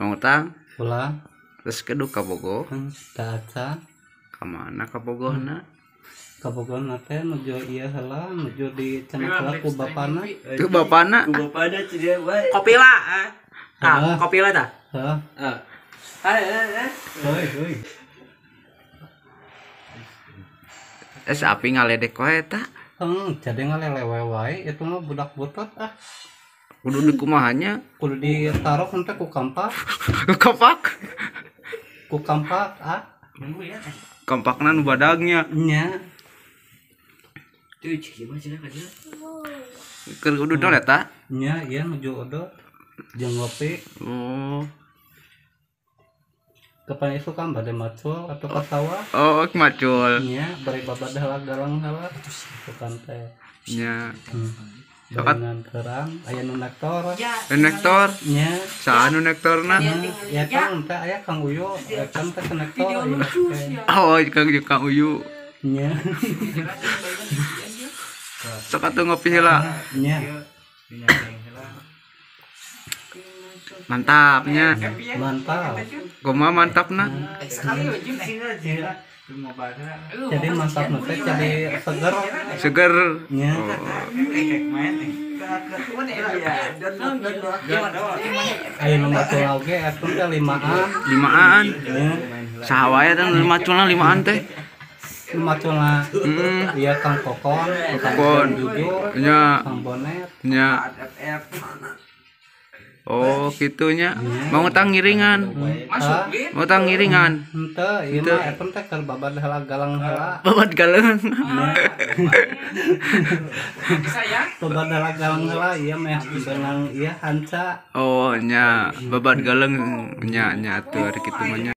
Mang Utang pulang terus keduk ka Bogo. Teu acan. Ka mana ka Bogona? Ka Bogona teh nuju ieu heula, nuju di cenah heula ku bapana. Ku bapana. Ku bapana cenah wae. Kopi lah. Ah, kopi lah tah. Heeh. Heeh. Heuy, heuy. Api ngaledek wae tah. Jadi ngalelewe wae itu mah budak butot ah. Kudu di kumahanya? Kudu ditaruh teh ku kampak. Ku kampak? Ku kampak ah. Kampakna nu badagnya. Nya. Tuh cik mah cenah ka dieu. Keur kudu dol eta? Nya, ieu nuju odot jeung ngopi. Oh. Kapan isu kan bade macul atau ka sawah? Oh, macul. Nya, bari babad heula galang heula. Bukan teh. Nya. Dengan terang aya nu nektor. Nektor? Nya. Saha nu nektorna? Ya kan teh aya Kang Uyu, kan teh nektor. Oh, Kang Uyu. Nya. Sok atuh ngopi heula. Nya. Mantapnya. Mantap. Kumaha mantapna? Jadi mantap teh jadi seger. Seger. Nya. Aya nu macul oge eta teh limaan. Limaan. Saha wae teh nu maculna limaan teh? Nu maculna. Ieu Kang Kokon, Kokon, Juju, nya, Kang Bonet. Nya. Oh, kitunya. Mau utang ngiringan. Mau utang ngiringan. Henteu, ieu mah eta teh keur babad heula galang heula. Babad galang. Babad heula galang heula ieu mah beunang ieu hanca. Oh, nya, babad galang nya nya atuh ari kitu mah nya.